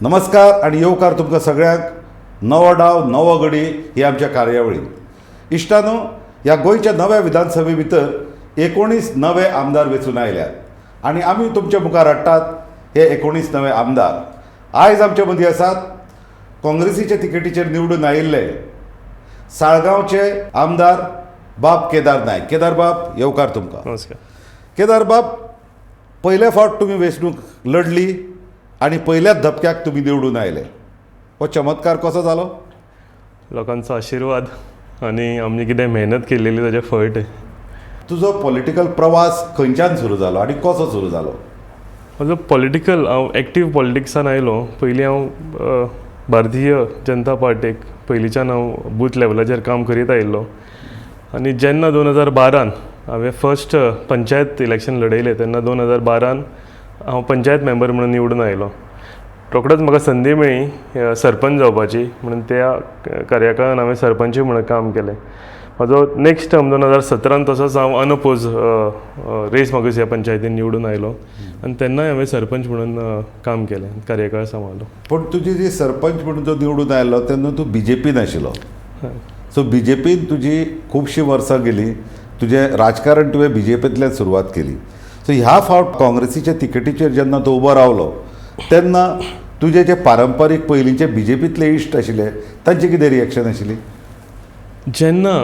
नमस्कार आनी येवकार तुमकां सगळ्यांक. नवो डाव नवो गडी ही आमच्या कार्यावळीन. इश्टानो, ह्या गोंयच्या नव्या विधानसभे भितर 19 नवे आमदार वेंचून आयल्यात आनी आमी तुमच्या मुखार हाडटात हे 19 नवे आमदार. आयज आमचे मदीं आसात काँग्रेसीच्या तिकेटीचेर निवडून आयिल्ले साळगांवचे आमदार बाब केदार नायक. केदार बाब, येवकार तुमकां. नमस्कार. केदार बाब, पयले फावट तुमी वेंचणूक लढली आनी पयल्याच धपक्याक तुमी निवडून आयले. हो चमत्कार कसो जालो? लोकांचो आशिर्वाद आनी आमी कितें मेहनत केलेली ताजें फळ तें. तुजो पॉलिटिकल प्रवास खंयच्यान सुरू जालो आनी कसो सुरू जालो? म्हजो पॉलिटिकल, हांव एक्टीव पॉलिटिक्सान आयलो पयलीं हांव भारतीय जनता पार्टीक पयलींच्यान हांव बूथ लेवलाचेर काम करीत आयिल्लो आनी जेन्ना 2012 हांवें फर्स्ट पंचायत इलेक्शन लडयलें तेन्ना 2012 हांव पंचायत मेंबर म्हणून निवडून आयलो. रोखडोच म्हाका संदी मेळ्ळी सरपंच जावपाची म्हणून त्या कार्यकाळान हांवें सरपंचूय म्हणून काम केलें. म्हजो नेक्स्ट टर्म 2017 तसोच हांव अनअपोज रेस मागूस ह्या पंचायतीन निवडून आयलो आनी तेन्नाय हांवें सरपंच म्हणून काम केलें, कार्यकाळ सांबाळ्ळो. पूण तुजी जी सरपंच म्हणून जो निवडून आयलो तेन्ना तूं बी जे पीन आशिल्लो. सो बी जे पीन तुजी खुबशीं वर्सां गेलीं, तुजें राजकारण तुवें बी जे पींतल्यान सुरवात केली. सो ह्या फावट काँग्रेसीच्या तिकेटीचेर जेन्ना तूं उबो रावलो तेन्ना तुजे जे पारंपारीक पयलींचे बी जे पींतले इश्ट आशिल्ले तांची कितें रिएक्शन आशिल्ली? जेन्ना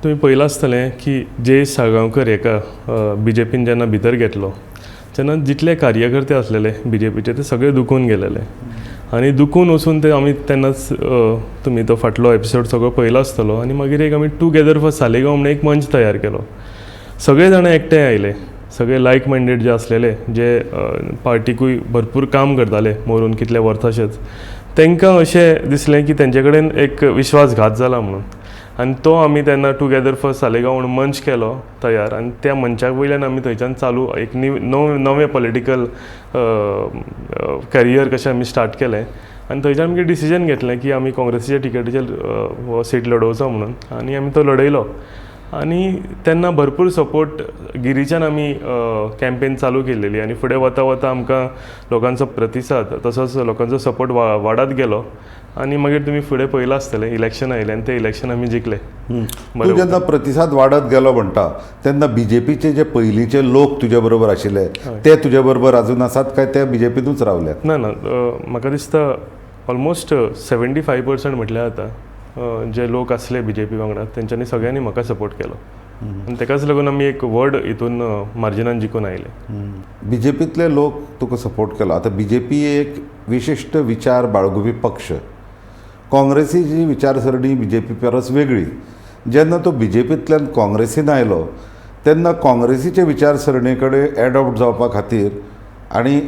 तुमी पळयलां आसतलें की जयेश साळगांवकर हेका बी जे पीन जेन्ना भितर घेतलो तेन्ना जितले कार्यकर्ते आसलेले बी जे पीचे ते सगळे दुखून गेलेले आनी दुखून वचून ते आमी तेन्नाच तुमी तो फाटलो एपिसोड सगळो पळयलो आसतलो. आनी मागीर एक आमी टुगेदर फॉर सालेगांव म्हणून एक मंच तयार केलो. सगळे जाणां एकठांय आयले, सगळे लायक मायंडेड जे आसलेले, जे पार्टीकूय भरपूर काम करताले मोरून कितले वर्सांशेच, तांकां अशें दिसलें की तेंचे कडेन एक विश्वासघात जाला म्हणून. आनी तो आमी तेन्ना टुगेदर फॉर सालेगांव म्हणून मंच केलो तयार आनी त्या मंचा वयल्यान आमी थंयच्यान चालू एक नवें पॉलिटिकल करियर कशें आमी स्टार्ट केलें. आनी थंयच्यान आमगें डिसिजन घेतलें की आमी काँग्रेसीच्या टिकेटीचेर हो सीट लडोवचो म्हणून आनी आमी तो लडयलो. आनी तेन्ना भरपूर सपोर्ट गिरीच्यान आमी कॅम्पेन चालू केलेली आनी फुडें वता वता आमकां लोकांचो प्रतिसाद तसोच लोकांचो सपोर्ट वाडत गेलो आनी मागीर तुमी फुडें पळयलां आसतलें इलेक्शन आयलें आनी तें इलेक्शन आमी जिखले. तूं जेन्ना प्रतिसाद वाडत गेलो म्हणटा तेन्ना बी जे पीचे जे पयलींचे लोक तुजे बरोबर आशिल्ले ते तुजे बरोबर आजून आसात काय ते बी जे पीनूच रावले? ना ना, म्हाका दिसता ऑलमोस्ट 75% म्हटल्यार जाता जे लोक आसले बी जे पी वांगडा तेंच्यांनी सगळ्यांनी म्हाका सपोर्ट केलो आनी तेकाच लागून आमी एक व्हड हितून मार्जिनान जिखून आयले. बी जे पींतले लोक तुका सपोर्ट केलो. आतां बी जे पी एक विशिश्ट विचार बाळगुपी पक्ष, काँग्रेसीची विचारसरणी बी जे पी परस वेगळी. जेन्ना तो बी जे पींतल्यान काँग्रेसीन आयलो तेन्ना काँग्रेसीचे विचारसरणे कडेन एडॉप्ट जावपा खातीर आनी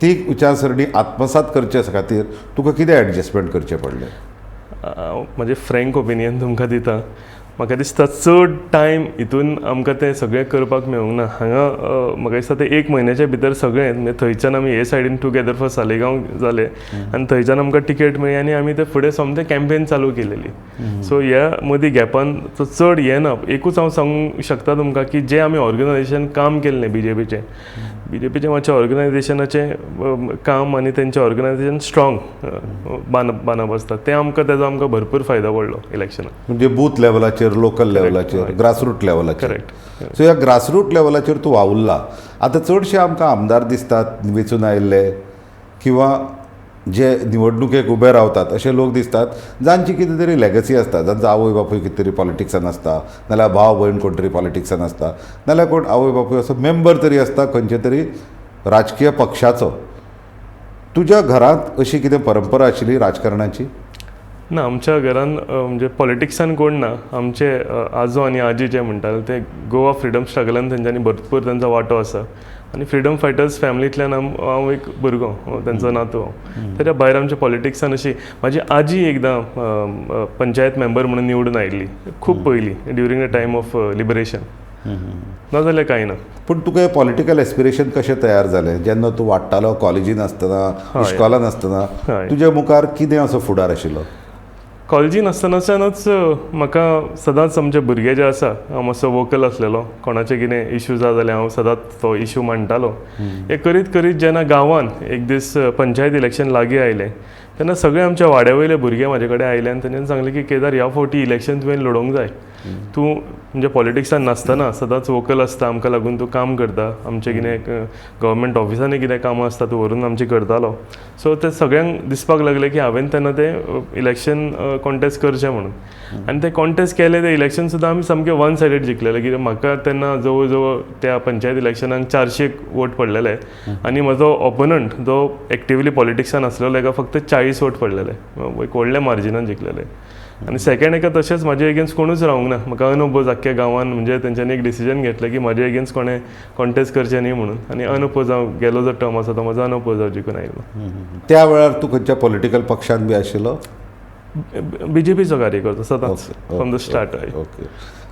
ती विचारसरणी आत्मसात करचे खातीर तुका कितें एडजस्टमेंट करचें पडलें? म्हजें फ्रेंक ओपिनियन तुमकां दिता, म्हाका दिसता चड टायम हितून आमकां तें सगळें करपाक मेळूंक ना. हांगा म्हाका दिसता तें एक म्हयन्याच्या भितर सगळें, म्हणजे थंयच्यान आमी हे सायडीन टुगेदर फॉर सालेगांव जालें आनी थंयच्यान आमकां टिकेट मेळ्ळी आनी आमी ते फुडें सोमतें कॅम्पेन चालू केलेली. सो ह्या मदीं गॅपान तो चड हें ना. एकूच हांव सांगूंक शकता तुमकां की जें आमी ऑर्गनायजेशन काम केल्लें बी जे पीचें, बी जे पीचें मातशें ऑर्गनायजेशनाचें काम आनी तेंचें ऑर्गनायजेशन स्ट्रॉंग बांदप आसता तें आमकां तेजो आमकां भरपूर फायदो पडलो इलेक्शनाक. म्हणजे बूथ लेवलाचेर, लोकल लेवलाचेर, ग्रासरूट लेवलाचेर. करेक्ट. सो ह्या ग्रासरूट लेवलाचेर तूं वावुरला. आतां चडशे आमकां आमदार दिसतात वेंचून आयिल्ले किंवा जे निवडणुकेक उबे रावतात अशे लोक दिसतात जांची कितें तरी लेगसी आसता, जांचो आवय बापूय कितें तरी पॉलिटिक्सान आसता, नाल्यार भाव भयण कोण तरी पॉलिटिक्सान आसता, नाल्यार कोण आवय बापूय असो मेंबर तरी आसता खंयचे तरी राजकीय पक्षाचो. तुज्या घरांत अशी कितें परंपरा आशिल्ली राजकारणाची? ना, आमच्या घरान म्हणजे पॉलिटिक्सान कोण ना. आमचे आजो आनी आजी जे म्हणटाले ते गोवा फ्रिडम स्ट्रगलान तेंच्यांनी भरपूर तेंचो वांटो आसा आनी फ्रिडम फायटर्स फॅमिलींतल्यान हांव एक भुरगो, तेंचो नातू हांव. तेच्या भायर आमच्या पॉलिटिक्सान अशी म्हाजी आजी एकदां पंचायत मेंबर म्हणून निवडून आयिल्ली खूब पयलीं, during the time of liberation. नाजाल्यार कांय ना. पूण तुका हें पॉलिटिकल एस्पिरेशन कशें तयार जालें जेन्ना तूं वाडटालो कॉलेजीन आसतना, इश्कोलान आसतना, तुज्या मुखार कितें असो फुडार आशिल्लो? कॉलेजीन आसतनाच्यानूच म्हाका सदांच आमचे भुरगे जे आसा, हांव मातसो वोकल आसलेलो. कोणाचे कितें इशू जाय जाल्यार हांव सदांच तो इशू मांडटालो. हें करीत करीत जेन्ना गांवांत एक दीस पंचायत इलेक्शन लागीं आयलें तेन्ना सगळे आमच्या वाड्या वयले भुरगे म्हाजे कडेन आयले आनी तेंच्यांनी सांगलें की केदार, ह्या फावटी इलेक्शन तुवें लडोवंक जाय. तूं म्हणजे पॉलिटिक्सान नासतना सदांच वोकल आसता, आमकां लागून तूं काम करता. आमचें कितें गव्हर्मेंट ऑफिसांनी कितें कामां आसता तूं व्हरून आमची करतालो. सो ते सगळ्यांक दिसपाक लागलें की हांवें तेन्ना तें इलेक्शन कॉन्टेस्ट करचें म्हणून. आनी ते कॉन्टेस्ट केले. ते इलेक्शन सुद्दां आमी सामकें वन सायडेड जिखलेले, कित्याक म्हाका तेन्ना जवळ जवळ त्या पंचायत इलेक्शनाक 400 वोट पडलेले आनी म्हजो ऑपोनंट जो एक्टिवली पॉलिटिक्सान आसलेलो तेका फक्त 40 वोट पडलेले. एक व्हडल्या मार्जिनान जिखलेले. आनी सेकंड एका तशेंच म्हाजे एगेन्स्ट कोणूच रावंक ना. म्हाका अनओपोज आख्ख्या गांवान, म्हणजे तेंच्यांनी एक डिसिजन घेतलें की म्हाजे एगेन्स्ट कोणें कॉन्टेस्ट करचें न्ही म्हणून. आनी अनओपोज हांव गेलो, जो टर्म आसा तो म्हजो अनओपोज हांव जिखून आयलो. त्या वेळार तूं खंयच्या पॉलिटिकल पक्षान बी आशिल्लो? बीजेपीचो कार्यकर्तो सदांच, फ्रॉम the start.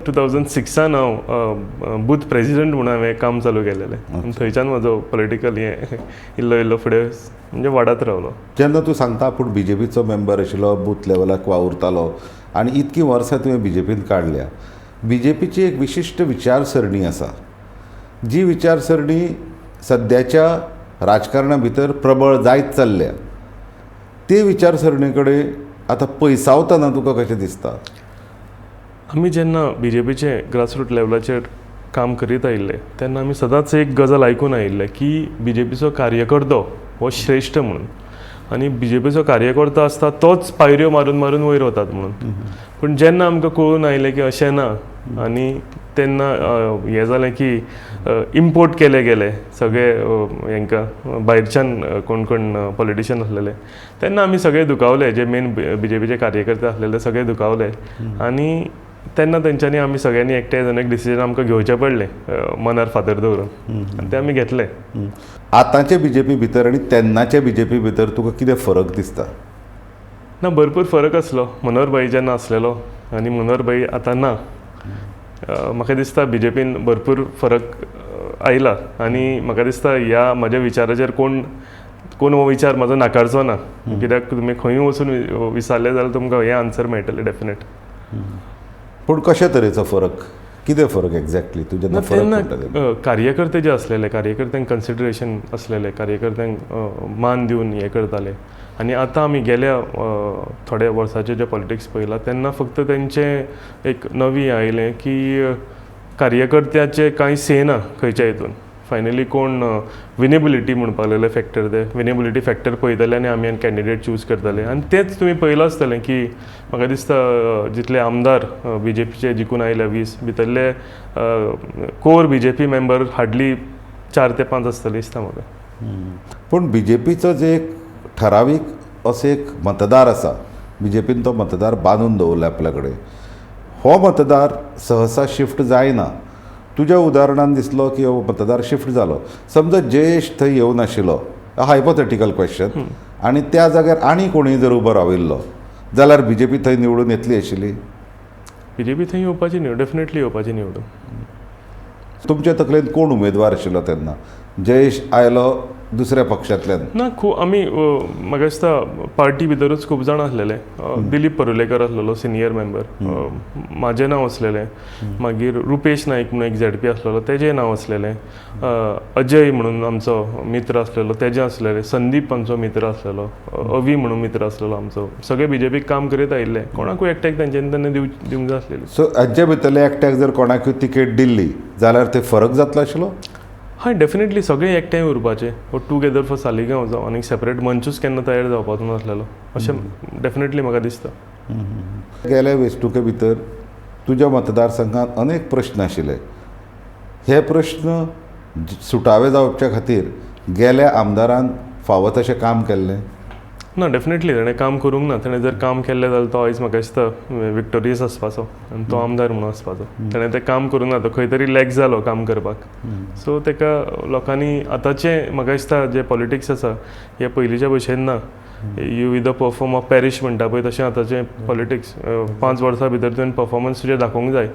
2006 हांव बूथ प्रेजिडंट म्हणून हांवें काम चालू केलेलें आनी थंयच्यान म्हजो पॉलिटिकल हें इल्लो इल्लो फुडें म्हणजे वाडत रावलो. जेन्ना तूं सांगता आपूण बीजेपीचो मेंबर आशिल्लो, बूथ लेवलाक वावुरतालो आनी इतकीं वर्सां तुवें बीजेपीन काडल्या, बीजेपीची एक विशिश्ट विचारसरणी आसा, जी विचारसरणी सद्याच्या राजकारणा भितर प्रबळ जायत चल्ल्या. ते विचारसरणी कडेन आतां पयसावतना तुका कशें दिसता? आमी जेन्ना बीजेपीचे ग्रासरूट लेवलाचेर काम करीत आयिल्ले तेन्ना आमी सदांच एक गजाल आयकून आयिल्ले की बीजेपीचो कार्यकर्तो हो श्रेश्ठ म्हणून आनी बीजेपीचो कार्यकर्तो आसता तोच पायऱ्यो मारून मारून वयर वतात म्हणून. पूण जेन्ना आमकां कळून आयलें की अशें ना आनी तेन्ना हें जालें की इम्पोर्ट केले गेले सगळे हेंकां भायरच्यान कोण कोण पॉलिटिशियन आसलेले, तेन्ना आमी सगळे दुखावले. जे मेन बीजेपीचे कार्यकर्ते आसलेले ते सगळे दुखावले आनी तेन्ना तेंच्यांनी आमी सगळ्यांनी एकठांय जावन एक डिसिजन आमकां घेवचें पडलें मनार फातर दवरून आनी तें आमी घेतलें. आतांचे बीजेपी भितर आनी तेन्नाचे बीजेपी भितर तुका कितें फरक दिसता? ना, भरपूर फरक आसलो. मनोहर भाई जेन्ना आसलेलो आनी मनोहर भाई आतां ना, म्हाका दिसता बीजेपीन भरपूर फरक आयला आनी म्हाका दिसता ह्या म्हज्या विचाराचेर कोण कोण हो विचार म्हजो नाकारचो ना, कित्याक तुमी खंयूय वचून विचारलें जाल्यार तुमकां हें आन्सर मेळटलें डेफिनेट. पूण कशे तरेचो फरक, कितें फरक एक्झॅक्टली तुज्या? ना. फरक तेन्ना म्हणटा तेन्ना. कार्यकर्ते जे आसलेले, कार्यकर्त्यांक कन्सिडरेशन आसलेलें, कार्यकर्त्यांक मान दिवन हें करताले. आनी आतां आमी गेल्या थोड्या वर्साचे जे पॉलिटिक्स पळयलां तेन्ना फक्त तेंचें एक नवी आयलें की कार्यकर्त्याचें कांय से ना खंयच्या हितून. फायनली कोण विनेबिलिटी म्हणपाक लागले फॅक्टर, ते विनेबिलिटी फॅक्टर पळयतले आनी आमी कॅन्डिडेट चूज करतले. आनी तेंच तुमी पळयलां आसतलें की म्हाका दिसता जितले आमदार बीजेपीचे जिखून आयल्या, 20 भितरले कोर बीजेपी मेंबर हार्डली 4 ते 5 आसतले दिसता म्हाका. पूण बीजेपीचो जे एक ठरावीक असो एक मतदार आसा, बीजेपीन तो मतदार बांदून दवरला आपल्या कडेन, हो मतदार सहसा शिफ्ट जायना. तुज्या उदाहरणान दिसलो की हो मतदार शिफ्ट जालो. समजा जयेश थंय येवनाशिल्लो, हायपोथेटिकल क्वेश्चन, आनी त्या जाग्यार आनी कोणूय जर उबो राविल्लो जाल्यार बीजेपी थंय निवडून येतली आशिल्ली? बीजेपी थंय येवपाची न्हय, डेफिनेटली येवपाची निवडून. तुमच्या तकलेन कोण उमेदवार आशिल्लो तेन्ना? जयेश आयलो दुसऱ्या पक्षांतल्यान. ना, खूब आमी म्हाका दिसता पार्टी भितरूच खूब जाण आसलेले. दिलीप परुलेकर आसलेलो सिनियर मेंबर, म्हाजें नांव आसलेलें, मागीर रुपेश नायक म्हणून एक झेडपी आसलेलो तेजें नांव आसलेलें, अजय म्हणून आमचो मित्र आसलेलो तेजें आसलेलें, संदीप आमचो मित्र आसलेलो, अवी म्हणून मित्र आसलेलो आमचो. सगळे बीजेपीक काम करीत आयिल्ले. कोणाकूय एकट्याक तेंच्यांनी तेन्ना दिवंक जाय आसलेली. सो हांचे भितरले एकट्याक जर कोणाकूय तिकेट दिल्ली जाल्यार ते फरक जातलो आशिल्लो? हय, डेफिनेटली. सगळे एकठांय उरपाचे वो टुगेदर फॉर सालिगांव जावं आनी सेपरेट मंचूच केन्ना तयार जावपाचो नासलेलो अशें डेफिनेटली म्हाका दिसता. गेल्या वेंचणुके भितर तुज्या मतदारसंघात अनेक प्रश्न आशिल्ले. हे प्रश्न सुटावे जावचे खातीर गेल्या आमदारान फावो तशें काम केल्लें? ना, डेफिनेटली ताणें काम करूंक ना. ताणें जर काम केल्लें जाल्यार तो आयज म्हाका दिसता विक्टोरियस आसपाचो आनी तो आमदार म्हणून आसपाचो. ताणें तें काम करूंक ना. तो खंय तरी लॅक जालो काम करपाक. सो ताका लोकांनी आतांचें म्हाका दिसता जें पॉलिटिक्स आसा हें पयलींच्या भशेन ना. You either perform or perish म्हणटा पळय तशें आतांचें पॉलिटिक्स. 5 वर्सां भितर तुवें परफॉर्मन्स तुजें दाखोवंक जाय,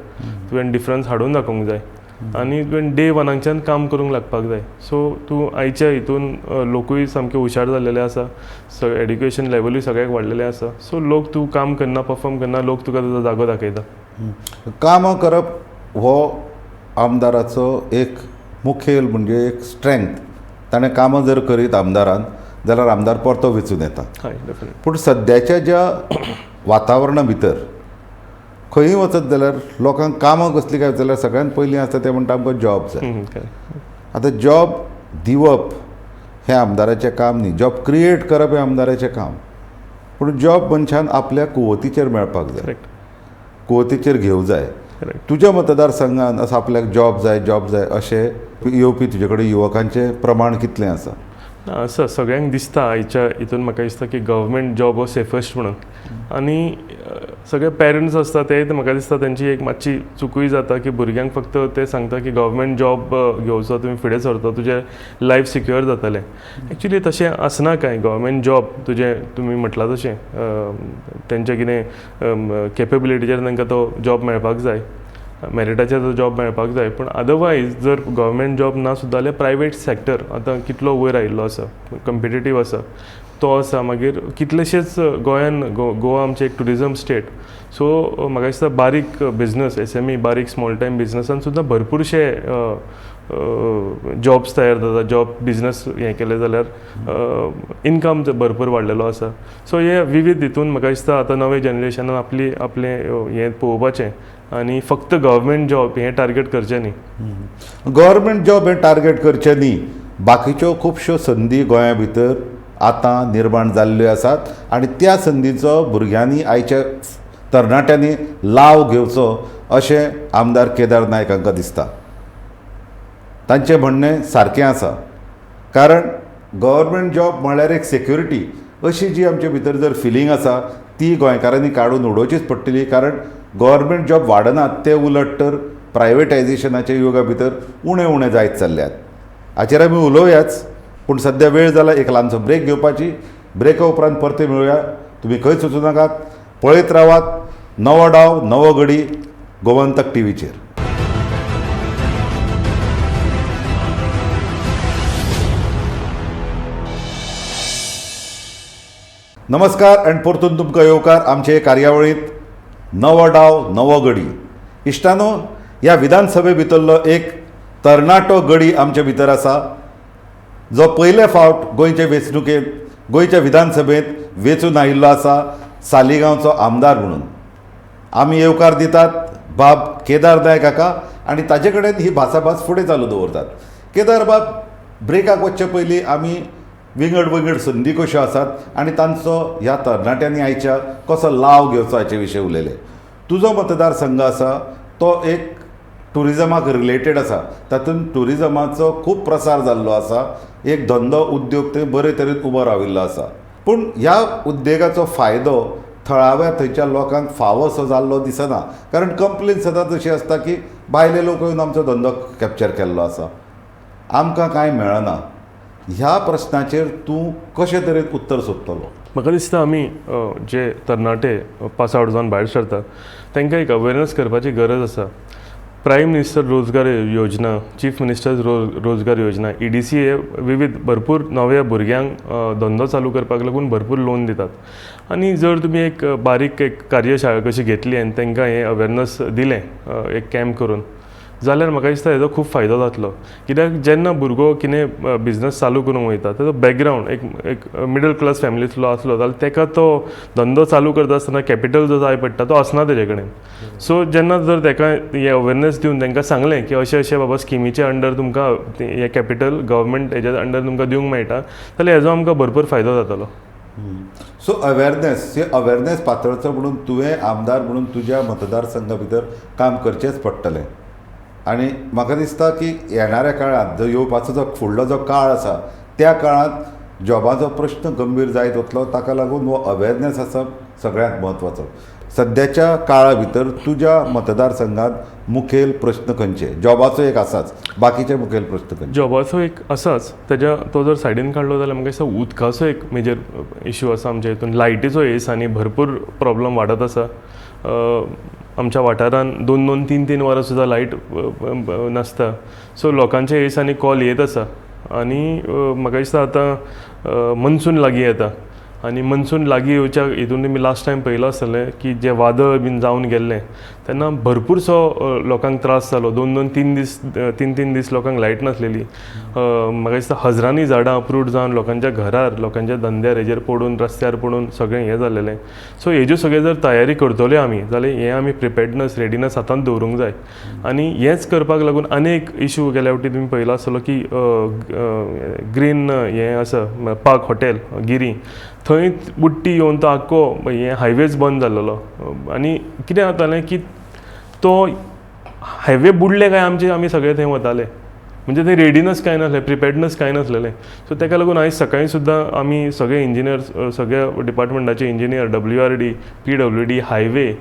तुवें डिफरन्स हाडून दाखोवंक जाय. आनी तुवें डे वनाकच्यान काम करूंक लागपाक जाय. सो तूं आयच्या हितून लोकूय सामके हुशार जाल्लेले आसा, एड्युकेशन लेवलूय सगळ्याक वाडलेलें आसा. सो लोक तूं काम करना, परफॉर्म करना, लोक तुका तुजो जागो दाखयता. कामां करप हो आमदाराचो एक मुखेल म्हणजे एक स्ट्रेंथ. ताणें कामां जर करीत आमदारान जाल्यार आमदार परतो वेंचून येता. हय, डेफिनेटली. पूण सद्याच्या ज्या वातावरणा भितर खंयूय वचत जाल्यार लोकांक कामां कसलीं काय जाल्यार सगळ्यांत पयलीं आसता तें म्हणटा आमकां जॉब जाय. आतां जॉब दिवप हें आमदाराचें काम न्ही, जॉब क्रिएट करप हें आमदाराचें काम. पूण जॉब मनशान आपल्या कुवतीचेर मेळपाक जाय, कुवतीचेर घेवं जाय. तुज्या मतदारसंघान असो आपल्याक जॉब जाय जॉब जाय अशें येवपी तुजे कडेन युवकांचें प्रमाण कितलें आसा? ना, आसा, सगळ्यांक दिसता आयच्या हितून. म्हाका दिसता की गव्हर्मेंट जॉब हो सेफस्ट म्हणून. आनी सगळे पेरंट्स आसता ते म्हाका दिसता तेंची एक मातशी चुकूय जाता की भुरग्यांक फक्त ते सांगता की गव्हर्मेंट जॉब घेवचो, तुमी फुडें सरता, तुजें लायफ सिक्युअर जातलें. एक्चुली तशें आसना कांय. गव्हर्मेंट जॉब तुजें तुमी म्हटलां तशें तेंचे कितें केपेबिलिटीचेर तांकां तो जॉब मेळपाक जाय, मेरिटाचेर तो जॉब मेळपाक जाय. पूण अदरवायज जर गव्हर्मेंट जॉब ना सुद्दां जाल्यार प्रायवेट सॅक्टर आतां कितलो वयर आयिल्लो आसा, कम्पिटेटीव आसा तो आसा. मागीर कितलेशेच गोंयान गोवा आमचें एक ट्युरिजम स्टेट, सो म्हाका दिसता बारीक बिजनस, SME, बारीक स्मॉल टायम बिजनसान सुद्दां भरपूरशे जॉब्स तयार जाता. जॉब बिजनस हें केलें जाल्यार इनकम भरपूर वाडलेलो आसा. सो हे विविध हितून म्हाका दिसता आतां नवे जनरेशनान आपली आपलें हें पळोवपाचें आनी फक्त गव्हर्मेंट जॉब हें टार्गेट करचें न्ही. गव्हर्मेंट जॉब हें टार्गेट करचें न्ही. बाकीच्यो खुबश्यो संदी गोंया भितर आतां निर्माण जाल्ल्यो आसात आनी त्या संदीचो भुरग्यांनी, आयच्या तरणाट्यांनी लाव घेवचो अशें आमदार केदार नायक हांकां दिसता. तांचें म्हणणें सारकें आसा, कारण गव्हर्मेंट जॉब म्हळ्यार एक सेक्युरिटी अशी जी आमचे भितर जर फिलींग आसा ती गोंयकारांनी काडून उडोवचीच पडटली. कारण गव्हर्मेंट जॉब वाडनात, ते उलट तर प्रायवेटायजेशनाच्या युगा भितर उणें उणें जायत चल्ल्यात. हाचेर आमी उलोवयाच, पूण सद्या वेळ जाला एक ल्हानसो ब्रेक घेवपाची. ब्रेका उपरांत परते मेळुया. तुमी खंयच वचूं नाकात, पळयत रावात नवो डाव नवो गडी गोमंतक टीव्हीचेर. नमस्कार आनी परतून तुमकां येवकार आमचे कार्यावळींत नवो डाव नवो गडी. इश्टानो, ह्या विधानसभे भितरलो एक तरणाटो गडी आमचे भितर आसा जो पयले फावट गोंयचे वेंचणुकेंत, गोंयच्या विधानसभेंत वेंचून आयिल्लो आसा सालिगांवचो आमदार म्हणून. आमी येवकार दितात बाब केदार नायक हाका आनी ताजे कडेन ही भासाभास फुडें चालू दवरतात. केदार बाब, ब्रेकाक वचचे पयलीं आमी विंगड विंगड संदी कश्यो आसात आनी तांचो ह्या तरणाट्यांनी आयच्या कसो लाव घेवचो हाचे विशीं उलयले. तुजो मतदारसंघ आसा तो एक ट्युरिजमाक रिलेटेड आसा, तातूंत ट्युरिजमाचो खूब प्रसार जाल्लो आसा, एक धंदो उद्योग थंय बरे तरेन उबो राविल्लो आसा. पूण ह्या उद्देगाचो फायदो थळाव्या थंयच्या लोकांक फावो असो जाल्लो दिसना, कारण कंप्लेन सदांच अशी आसता की भायले लोक येवन आमचो धंदो कॅप्चर केल्लो आसा, आमकां कांय मेळना. ह्या प्रश्नाचेर तूं कशे तरेन उत्तर सोदतलो? म्हाका दिसता आमी जे तरणाटे पास आवट जावन भायर सरतात तांकां एक अवेरनस करपाची गरज आसा. प्रायम मिनिस्टर रोजगार योजना, चीफ मिनिस्टर रोजगार योजना, EDC हे विविध भरपूर नव्या भुरग्यांक धंदो चालू करपाक लागून भरपूर लोन दितात. आनी जर तुमी एक बारीक एक कार्यशाळा कशी घेतली आनी तांकां हें अवेरनस दिलें एक कॅम्प करून जाल्यार म्हाका दिसता हेजो खूब फायदो जातलो. कित्याक जेन्ना भुरगो कितें बिजनस चालू करूंक वयता ताजो बॅकग्रावंड एक एक मिडल क्लास फॅमिलींतलो आसलो जाल्यार ताका तो धंदो चालू करता आसतना कॅपिटल जो जाय पडटा तो आसना तेजे कडेन. सो जेन्ना जर ताका हें अवेरनस दिवन तांकां सांगलें की अशें अशें बाबा स्किमीचे अंडर तुमकां हें कॅपिटल गव्हर्मेंट हेज्या अंडर तुमकां दिवंक मेळटा जाल्यार हेजो आमकां भरपूर फायदो जातलो. सो अवेरनस, हे अवेरनस पातळचो म्हणून तुवें आमदार म्हणून तुज्या मतदारसंघा भितर काम करचेंच पडटलें. आनी म्हाका दिसता की येणाऱ्या काळांत जो येवपाचो जो फुडलो जो काळ आसा त्या काळांत जॉबाचो प्रश्न गंभीर जायत वतलो, ताका लागून हो अवेरनस आसप सगळ्यांत म्हत्वाचो. सद्याच्या काळा भितर तुज्या मतदारसंघांत मुखेल प्रश्न खंयचे? जॉबाचो एक आसाच, बाकीचे मुखेल प्रश्न खंयचे? जॉबाचो एक आसाच, तेज्या तो जर सायडीन काडलो जाल्यार म्हाका दिसता उदकाचो एक मेजर इश्यू आसा आमच्या हितून. लायटीचो हे दिसांनी भरपूर प्रॉब्लम वाडत आसा. आमच्या वाठारान 2 2 3 3 वरां सुद्दां लायट नासता. सो लोकांचे हे दिसांनी कॉल येत आसा आनी म्हाका दिसता आतां मनसून लागीं येता आनी मनसून लागीं येवच्या हितून तुमी लास्ट टायम पळयलां आसतलें की जें वादळ बीन जावन गेल्लें तेन्ना भरपूरसो लोकांक त्रास जालो. 2 2 3 दीस 3 3 दीस लोकांक लायट नासलेली. म्हाका दिसता हजरांनी झाडां अप्रूट जावन लोकांच्या घरार, लोकांच्या धंद्यार हेजेर पडून, रस्त्यार पडून सगळें हें जालेलें. सो हेज्यो सगळें जर तयारी करतले आमी जाल्यार हें आमी प्रिपेडनस, रेडिनस हातांत दवरूंक जाय. आनी हेंच करपाक लागून आनी एक इशू गेल्या फावटी तुमी पळयलो आसतलो की ग्रीन हें आसा पार्क हॉटेल गिरी, थंय बुडटी येवन तो आख्खो हें हायवेच बंद जाल्लो. आनी कितें जातालें की तो हायवे बुडले काय आमचे आमी सगळे थंय वताले, म्हणजे थंय रेडिनस कांय नासलें, प्रिपेडनस कांय नासलेलें. सो ताका लागून आयज सकाळीं सुद्दां आमी सगळे इंजिनियर्स, सगळ्या डिपार्टमेंटाचे engineer, WRD, PWD highway,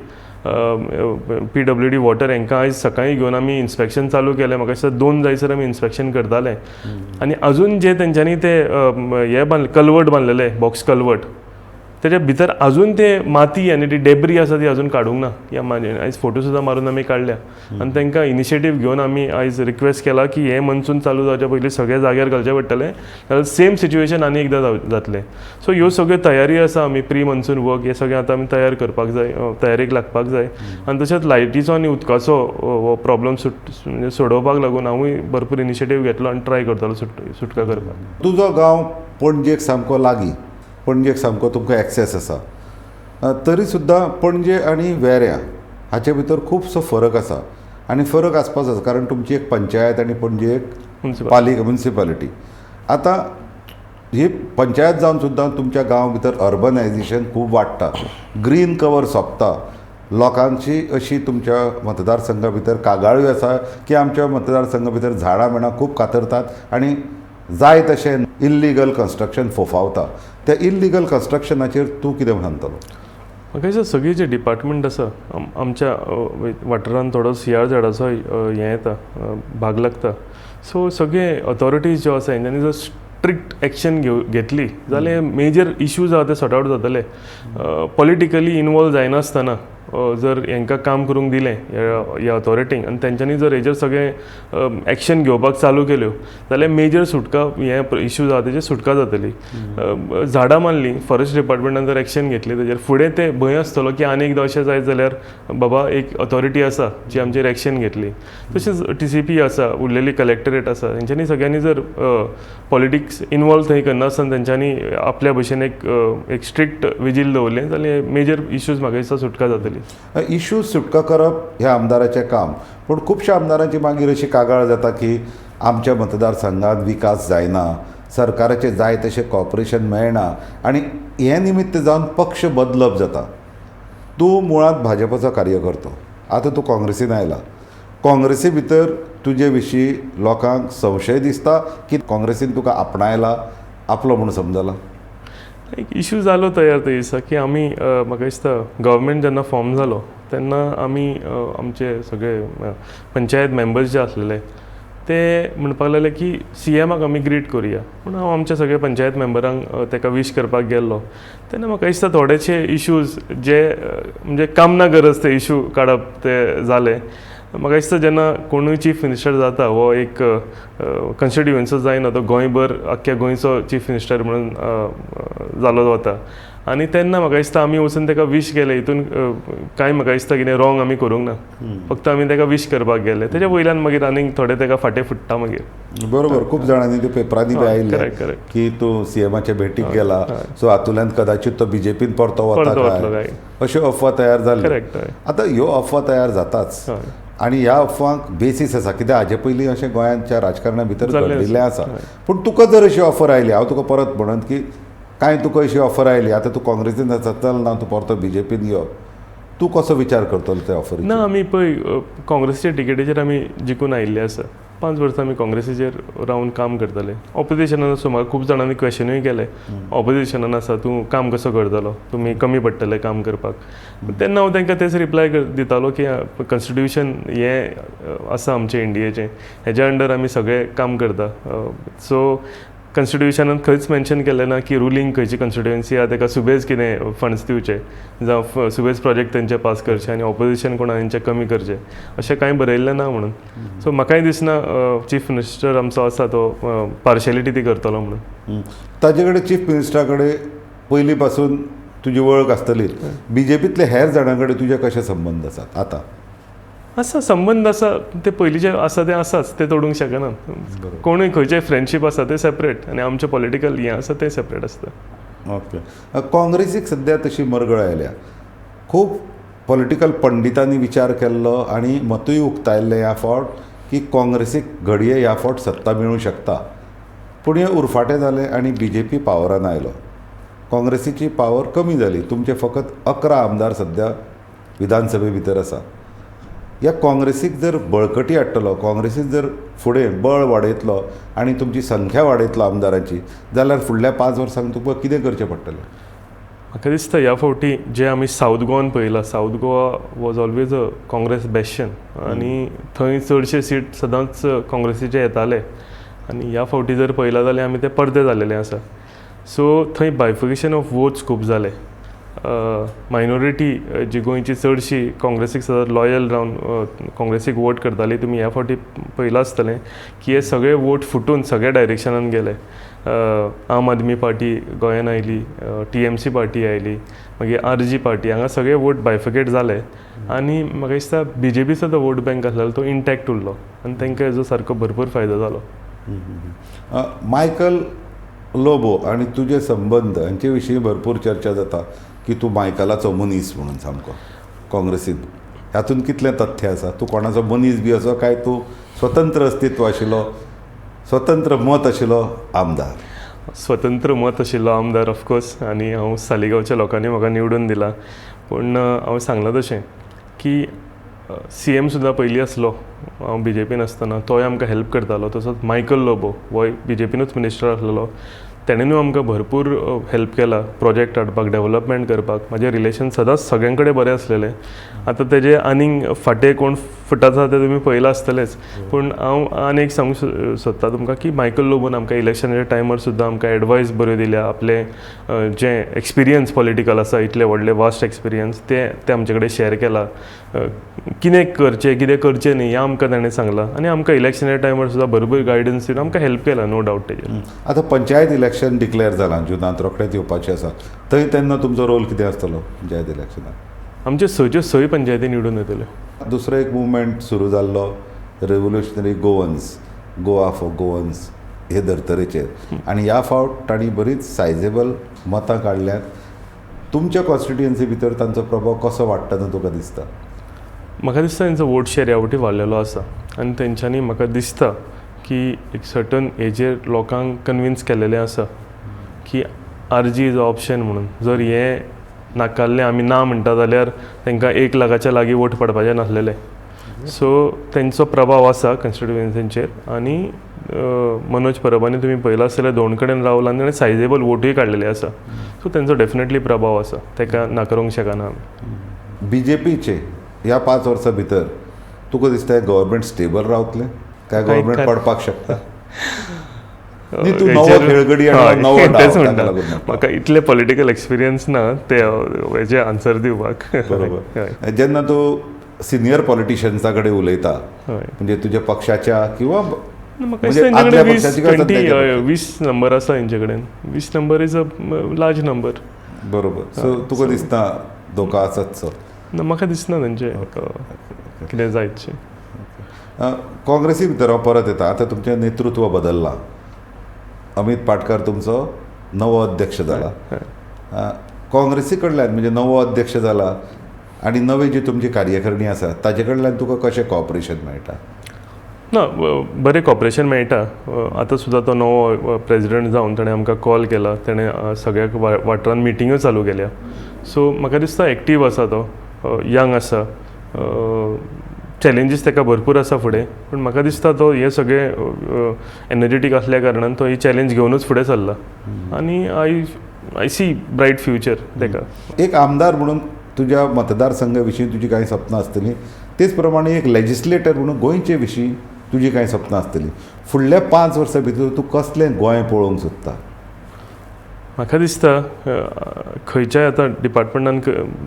PWD water हांकां आयज सकाळीं घेवन आमी इन्स्पेक्शन चालू केलें. म्हाका दिसता 2 जायसर आमी इन्स्पेक्शन करताले. आनी अजून जे तेंच्यांनी ते हे बांदले, कलवट बांदलेले, बॉक्स कलवट, तेच्या भितर अजून ते माती आनी ती डेब्री आसा ती अजून काडूंक ना. ह्या आयज फोटो सुद्दां मारून आमी काडल्या आनी तांकां इनिशिएटीव घेवन आमी आयज रिक्वेस्ट केला की हें मनसून चालू जावच्या पयलीं सगळें जाग्यार घालचें पडटलें, नाजाल्यार सेम सिच्युएशन आनी एकदां जातलें. सो ह्यो सगळ्यो तयारी आसा, आमी प्री मनसून वर्क हे सगळें आतां आमी तयार करपाक जाय, तयारेक लागपाक जाय. आनी तशेंच लायटीचो आनी उदकाचो हो प्रॉब्लम म्हणजे सोडोवपाक लागून हांवूय भरपूर इनिशिएटीव घेतलो आनी ट्राय करतलो सुटका करपाक. तुजो गांव पणजेक सामको लागीं, पणजेक सामको तुमकां एक्सेस आसा, तरी सुद्दां पणजे आनी वेऱ्यां हाचे भितर खुबसो फरक आसा आनी फरक आसपाक आसा, कारण तुमची एक पंचायत आनी पणजे एक पालिका म्युनिसिपालिटी. आतां ही पंचायत जावन सुद्दां तुमच्या गांव भितर अर्बनायजेशन खूब वाडटा, ग्रीन कवर सोंपता, लोकांची अशी तुमच्या मतदारसंघा भितर कागाळ्यो आसा की आमच्या मतदारसंघा भितर झाडां मेणां खूब कातरतात आनी जाय तशें इल्लिगल कन्स्ट्रक्शन फोफावता. त्या इल्लिगल कन्स्ट्रक्शनाचेर तूं कितें सांगतलो? म्हाका दिसता सगळीं जे डिपार्टमेंट आसा आमच्या वाठारान थोडो सीआर झाडाचो हें येता, भाग लागता. सो सगळे ऑथॉरिटीज ज्यो आसा हेंच्यांनी जर स्ट्रिक्ट एक्शन घेतली जाल्यार मेजर इश्यूज आहा ते सॉर्ट आवट जातले. पॉलिटिकली इनवॉल्व जायनासतना जर हेंकां काम करूंक दिलें ह्या ऑथॉरिटींक आनी तेंच्यांनी जर हेजेर सगळें एक्शन घेवपाक चालू केल्यो जाल्यार मेजर सुटका हे इश्यूज आहा तेजेर सुटका जातली. झाडां मारली, फॉरेस्ट डिपार्टमेंटान जर एक्शन घेतली तेजेर फुडें ते भंय आसतलो की आनी एकदां अशें जायत जाल्यार बाबा एक ऑथॉरिटी आसा जी आमचेर एक्शन घेतली. तशेंच TCP आसा, उरलेली कलेक्टरेट आसा, तेंच्यांनी सगळ्यांनी जर पॉलिटिक्स इनवॉल्व थंय करनासतना तेंच्यांनी आपल्या भशेन एक स्ट्रिक्ट विजील दवरलें जाल्यार मेजर इश्यूज म्हाका दिसता सुटका जातली. इश्यूज सुटका करप हें आमदाराचें काम, पूण खुबश्या आमदारांची मागीर अशी कागाळ जाता की आमच्या मतदारसंघात विकास जायना, सरकाराचें जाय तशें कॉपरेशन मेळना आनी हें निमित्त जावन पक्ष बदलप जाता. तूं मुळांत भाजपाचो कार्यकर्तो, आतां तूं काँग्रेसीन आयला, काँग्रेसी भितर तुजे विशीं लोकांक संशय दिसता की काँग्रेसीन तुका आपणायला, आपलो म्हूण समजला? एक इशू जालो तयार ते दिसा की आमी म्हाका दिसता गव्हर्मेंट जेन्ना फॉर्म जालो तेन्ना आमी आमचे सगळे पंचायत मेंबर्स जे आसलेले ते म्हणपाक लागले की सीएमाक आमी ग्रीट करुया. पूण हांव आमच्या सगळे पंचायत मेंबरांक ताका वीश करपाक गेल्लो तेन्ना म्हाका दिसता थोडेशे इशूज जे म्हणजे काम ना गरज ते इशू काडप ते जाले. म्हाका दिसता जेन्ना कोणूय चीफ मिनिस्टर जाता हो एक कॉन्स्टिट्युएन्सी जायना, तो गोंयभर आख्ख्या गोंयचो चीफ मिनिस्टर म्हणून जालो वता आनी तेन्ना म्हाका दिसता आमी वचून ताका वीश केलें. हितून कांय म्हाका दिसता कितें रॉंग आमी करूंक ना, फक्त आमी ताका वीश करपाक गेले. तेच्या वयल्यान मागीर आनीक थोडे ताका फाटीं फुट्टा मागीर. बरोबर, खूब जाणांनी ते पेपरांनी बी आयिल्लें की तूं सीएमाच्या भेटीक गेला, सो हातूंतल्यान कदाचित तो बीजेपीन परतो वता काय, अश्यो अफवा तयार जाल्यो. आतां ह्यो अफवा तयार जाताच आनी ह्या अफवांक बेसीस आसा, कित्याक हाजे पयलीं अशें गोंयांच्या राजकारणा भितर घडिल्लें आसा. पूण तुका जर अशी ऑफर आयली, हांव तुका परत म्हणून की कांय तुका अशी ऑफर आयली, आतां तूं काँग्रेसीन आसा, चल ना तूं परतो बीजेपीन यो, तूं कसो विचार करतलो त्या ऑफरी? ना, आमी पळय काँग्रेसीच्या टिकेटीचेर आमी जिखून आयिल्ले आसा. 5 वर्सां आमी काँग्रेसीचेर रावन काम करतले. ऑपोजिशनान आसूं म्हाका खूब जाणांनी क्वेशनूय केलें, ऑपोजिशनान आसा तूं काम कसो करतलो, तुमी कमी पडटले काम करपाक. तेन्ना हांव तांकां तेच रिप्लाय दितालो की कॉन्स्टिट्युशन हें आसा आमचें इंडियेचें, हेज्या अंडर आमी सगळें काम करता. सो कॉन्स्टिट्युशनान खंयच मेन्शन केलें ना की रुलींग खंयची कॉन्स्टिट्युएन्सी आहा ताका सुबेज कितें फंड्स दिवचे जावं सुबेज प्रोजेक्ट तेंचे पास करचे आनी ऑपोजिशन कोणा तेंचे कमी करचे, अशें कांय बरयल्लें ना म्हणून. सो म्हाकाय दिसना चीफ मिनिस्टर आमचो आसा तो पार्शलिटी ती करतलो म्हणून. ताजे कडेन, चीफ मिनिस्टरा कडेन पयलीं पासून तुजी वळख आसतली. बीजेपींतले हेर जाणां कडेन तुजे कशे संबंद आसात आतां? आसा, संबंद आसा, ते पयलींचे आसा ते आसाच, ते तोडूंक शकना कोणूय. खंयचे फ्रेंडशीप आसा ते सेपरेट आनी आमचें पॉलिटिकल हें आसा तें सेपरेट आसता. ओके, काँग्रेसीक सद्या तशी मरगळ आयल्या. खूब पॉलिटिकल पंडितांनी विचार केल्लो आनी मतूय उक्तायल्लें ह्या फावट की काँग्रेसीक घडये ह्या फावट सत्ता मेळूं शकता, पूण हें उरफाटें जालें आनी बीजेपी पावरान आयलो. काँग्रेसीची पावर कमी जाली. तुमचे फकत 11 आमदार सद्या विधानसभे भितर आसा. ह्या काँग्रेसीक जर बळकटी हाडटलो, काँग्रेसीक जर फुडें बळ वाडयतलो आनी तुमची संख्या वाडयतलो आमदारांची, जाल्यार फुडल्या 5 वर्सांक तुका कितें करचें पडटलें? म्हाका दिसता ह्या फावटी जे आमी सावथ गोवान पळयलां, South Goa was always a Congress bastion आनी थंय चडशे सीट सदांच काँग्रेसीचे येताले आनी ह्या फावटी जर पळयलां जाल्यार आमी ते परते जालेले आसा. सो थंय बायफर्केशन ऑफ वोट्स खूब जाले. मायनॉरिटी जी गोंयची चडशी काँग्रेसीक सदांच लॉयल रावन काँग्रेसीक वोट करताली, तुमी ह्या फावटी पळयलां आसतलें की हे सगळे वोट फुटून सगळ्या डायरेक्शनान गेले. आम आदमी पार्टी गोंयान आयली, टीएमसी पार्टी आयली, मागीर आरजी पार्टी, हांगा सगळे वोट बायफर्केट जाले आनी म्हाका दिसता बीजेपीचो जो वोट बँक आसलेलो तो इंटॅक्ट उरलो आनी तांकां हेजो सारको भरपूर फायदो जालो. मायकल लोबो आनी तुजे संबंद हांचे विशीं भरपूर चर्चा जाता की तूं मायकलाचो मनीस म्हणून सामको काँग्रेसीन. हातूंत कितलें तथ्य आसा? तूं कोणाचो मनीस बी असो काय तूं स्वतंत्र अस्तित्व आशिल्लो, स्वतंत्र मत आशिल्लो आमदार? स्वतंत्र मत आशिल्लो आमदार ऑफकोर्स, आनी हांव सालिगांवच्या लोकांनी म्हाका निवडून दिला. पूण हांव सांगलां तशें की सीएम सुद्दां पयलीं आसलो हांव बीजेपीन आसतना, तोय आमकां हेल्प करतालो. तसोच मायकल लोबो होय बीजेपीनूच मिनिस्टर आसलेलो, तेणेनूय आमकां भरपूर हेल्प केला प्रोजेक्ट हाडपाक, डेवलपमेंट करपाक. म्हाजें रिलेशन सदांच सगळ्यां कडेन बरें आसलेलें. आतां तेजे आनीक फाटीं कोण फुट आसा तें तुमी पळयलां आसतलेंच. पूण हांव आनी एक सांगूंक सोदता तुमकां की मायकल लोबोन आमकां इलेक्शनाच्या टायमार सुद्दां आमकां एडवायस बऱ्यो दिल्या. आपलें जें एक्सपिरियन्स पॉलिटिकल आसा, इतलें व्हडलें वास्ट एक्सपिरियन्स, तें ते आमचे कडेन शेअर केला. कितें करचें कितें करचें न्ही हें आमकां ताणें सांगलां आनी आमकां इलेक्शनाच्या टायमार सुद्दां भरपूर गायडन्स दिवन आमकां हेल्प केला, नो डावट तेजेर. आतां पंचायत इलेक्शन डिक्लेअर जालां जुनांत, रोखडेंच येवपाचें आसा. थंय तेन्ना तुमचो रोल कितें आसतलो पंचायत इलेक्शनाक? आमच्यो सच्यो सय पंचायती निवडून येतल्यो. दुसरो एक मुवमेंट सुरू जाल्लो, Revolutionary Goans, Goa for Goans हे धर्तरेचेर, आनी ह्या फावट तांणी बरीच सायजेबल मतां काडल्यांत. तुमच्या कॉन्स्टिट्युएन्सी भितर तांचो प्रभाव कसो वाडटा तो तुका दिसता? म्हाका दिसता तेंचो वोट शेर ह्या फावटी वाडलेलो आसा आनी तेंच्यांनी म्हाका दिसता की एक सर्टन हेजेर लोकांक कन्विन्स केलेलें आसा की आरजी is a option म्हणून. जर हें नाकारलें, आमी ना म्हणटा जाल्यार तांकां 1 लाखाच्या लागीं वोट पडपाचे नासलेले. सो तेंचो प्रभाव आसा कॉन्स्टिट्युएन्सीचेर आनी मनोज परबांनी तुमी पळयलां आसतलें दोन कडेन रावला आनी ताणें सायजेबल वोटूय काडलेले आसा. सो तेंचो डेफिनेटली प्रभाव आसा, ताका नाकारूंक शकना आमी. बीजेपीचे ह्या 5 वर्सां भितर तुका दिसता गव्हर्मेंट स्टेबल रावतलें काय गव्हर्मेंट पडपाक शकता? न्ही, तूं नवो खेळगडी आनी नवो डाव, तेच ताका म्हणटा, लागून म्हणटा. म्हाका इतले पॉलिटिकल एक्सपिरियन्स ना ते हेजे आन्सर दिवपाक. बरोबर. जेन्ना तूं सिनियर पॉलिटिशियन्सा कडेन उलयता, म्हणजे तुज्या पक्षाच्या किंवा म्हाका म्हणजे दिसता आदल्या तेंचे कडेन पक्षाची काय सध्याच्या पक्षाची? 20 नंबर आसा तेंचे कडेन. 20 number is a large number. बरोबर. सो तुका दिसता धोका आसाच सो? ना, म्हाका दिसना तेंचे कितें जायतशें. काँग्रेसी भितर हांव परत येता. आतां तुमचें नेतृत्व बदल्लां, अमित पाटकर तुमचो नवो अध्यक्ष जाला. काँग्रेसी कडल्यान म्हणजे नवो अध्यक्ष जाला आनी नवी जी तुमची कार्यकारिणी आसा ताजे कडल्यान तुका कशें कॉपरेशन मेळटा? ना, बरें कॉपरेशन मेळटा. आतां सुद्दां तो नवो प्रेजिडंट जावन ताणें आमकां कॉल केला, ताणें सगळ्या वाठारांत मिटिंग्यो चालू केल्या. सो म्हाका दिसता एक्टीव आसा तो, यंग आसा, चॅलेंजीस ताका भरपूर आसा फुडें, पूण म्हाका दिसता तो हे सगळे एनर्जेटीक आसल्या कारणान तो ही चॅलेंज घेवनूच फुडें सरला आनी I C bright future ताका. एक आमदार म्हणून तुज्या मतदारसंघा विशीं तुजी कांय सपनां आसतलीं, तेच प्रमाणे एक लेजिस्लेटर म्हणून गोंयचे विशीं तुजी कांय सपनां आसतलीं. फुडल्या 5 वर्सां भितर तूं कसलें गोंय पळोवंक सोदता? म्हाका दिसता खंयच्याय आतां डिपार्टमेंटान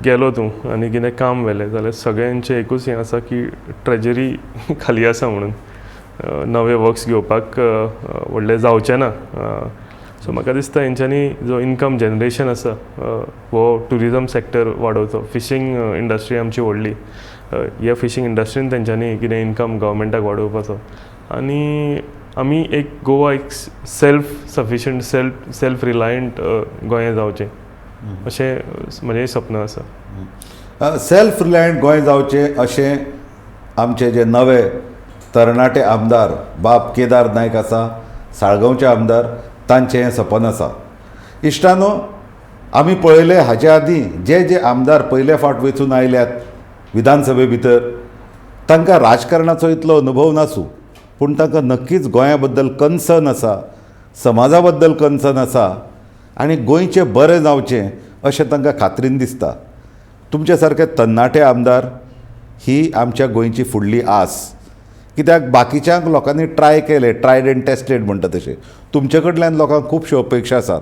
गेलो तूं आनी कितें काम व्हेलें जाल्यार सगळ्यांचें एकूच हें आसा की ट्रेजरी खाली आसा म्हणून नवे वर्क्स घेवपाक व्हडलें जावचें ना. सो म्हाका दिसता हेंच्यांनी जो इनकम जनरेशन आसा हो ट्युरिजम सॅक्टर वाडोवचो. फिशींग इंडस्ट्री आमची व्हडली, ह्या फिशींग इंडस्ट्रीन तेंच्यांनी कितें इनकम गव्हर्मेंटाक वाडोवपाचो आनी आमी एक गोवा एक self sufficient self reliant Goem जावचें अशें म्हजें सपन आसा. सेल्फ रिलायंट गोंय जावचें अशें आमचे जे नवे तरणाटे आमदार बाब केदार नायक आसा, साळगांवचे आमदार, तांचें हें सपन आसा. इश्टानो, आमी पळयलें हाचे आदीं जे जे आमदार पयले फावट वेंचून आयल्यात विधानसभे भितर तांकां राजकारणाचो इतलो अनुभव नासूं, पूण तांकां नक्कीच गोंया बद्दल कन्सर्न आसा, समाजा बद्दल कन्सर्न आसा आनी गोंयचें बरें जावचें अशें तांकां खात्रीन दिसता. तुमच्या सारके तरणाटे आमदार ही आमच्या गोंयची फुडली आस. कित्याक बाकीच्यांक लोकांनी ट्राय केलें, ट्रायड एंड टेस्टेड म्हणटा तशें, तुमचे कडल्यान लोकांक खुबश्यो अपेक्षा आसात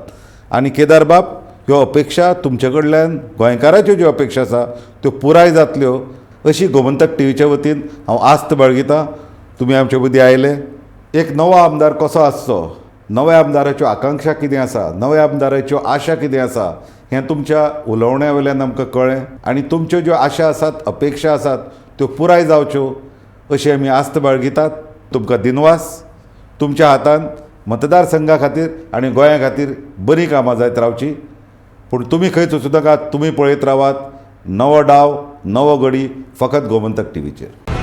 आनी केदारबाब ह्यो अपेक्षा तुमचे कडल्यान गोंयकाराच्यो ज्यो अपेक्षा आसा त्यो पुराय जातल्यो अशी गोमंतक टीव्हीच्या वतीन हांव आस्त बाळगितां. तुमी आमचे मदीं आयले. एक नवो आमदार कसो आसचो, नव्या आमदाराच्यो आकांक्षा कितें आसा, नव्या आमदाराच्यो आशा कितें आसा हें तुमच्या उलोवण्या वयल्यान आमकां कळ्ळें आनी तुमच्यो ज्यो आशा आसात, अपेक्षा आसात त्यो पुराय जावच्यो अशी आमी आस्त बाळगितात. तुमकां दिनवास. तुमच्या हातान मतदारसंघा खातीर आनी गोंया खातीर बरीं कामां जायत रावचीं. पूण तुमी खंयच वचूं नाकात, तुमी पळयत रावात नवो डाव नवो गडी फकत गोमंतक टीव्हीचेर.